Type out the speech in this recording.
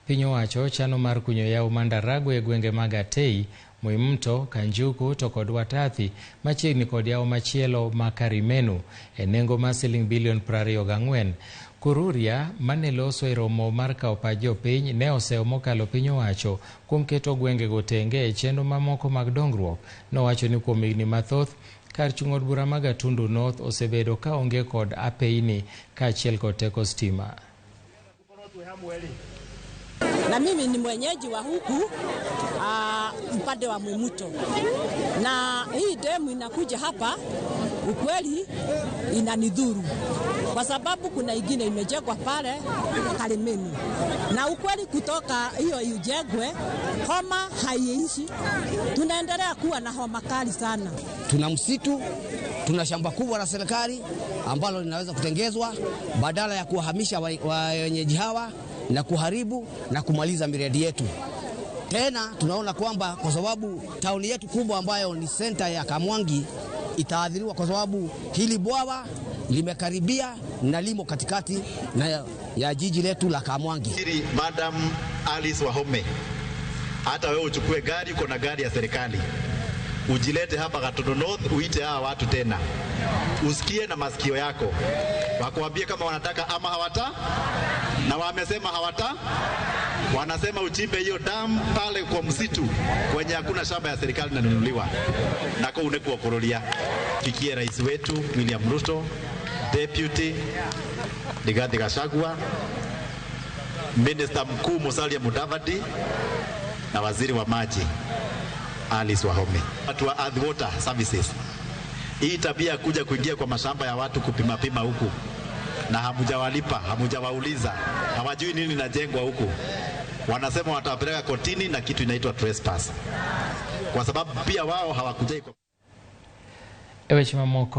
Piny owacho chano mar kunyo yawo ma Ndaragwa e gwenge mag Atei, Mwimuto, Kanjuku to kod Watathi machiegni kod yawo machielo ma Karimenu e nengo mar siling bilion 24. Kururia mane loso e romo mar kawo pach jopiny ne oseyo mokalo piny owacho kuom keto gwengego tenge e chenro mamoko mag dongruok. Nowacho ni kuom higni mathoth kar chung' od bura ma Gatundu North osebedo ka onge kod apeyni kaachiel kod teko stima. Na mimi ni mwenyeji wa huku upande wa Mwimuto, na hii demu inakuja hapa, ukweli inanidhuru kwa sababu kuna ingine imejengwa pale Karimenu, na ukweli kutoka hiyo ijengwe, homa haiishi, tunaendelea kuwa na homa kali sana. Tuna msitu, tuna shamba kubwa la serikali ambalo linaweza kutengezwa badala ya kuwahamisha wenyeji hawa na kuharibu na kumaliza miradi yetu. Tena tunaona kwamba kwa sababu tauni yetu kubwa ambayo ni senta ya Kamwangi itaathiriwa kwa sababu hili bwawa limekaribia na limo katikati na ya jiji letu la Kamwangi. Madam Alice Wahome, hata wewe uchukue gari, uko na gari ya serikali, ujilete hapa Gatundu North, uite hawa watu tena, usikie na masikio yako, wakuambie kama wanataka ama hawata, na wamesema hawata. Wanasema uchimbe hiyo damu pale kwa msitu kwenye hakuna shamba ya serikali inanunuliwa, nako unekuokororia. Fikie rais wetu William Ruto, Deputy Rigathi Gachagua, Minister mkuu Musalia Mudavadi na waziri wa maji Alice Wahome. Watu wa Earth Water Services, hii tabia kuja kuingia kwa mashamba ya watu kupima pima huku na hamujawalipa, hamujawauliza, hawajui nini inajengwa huku, wanasema watawapeleka kotini na kitu inaitwa trespass, kwa sababu pia wao hawakujai E weche mamoko.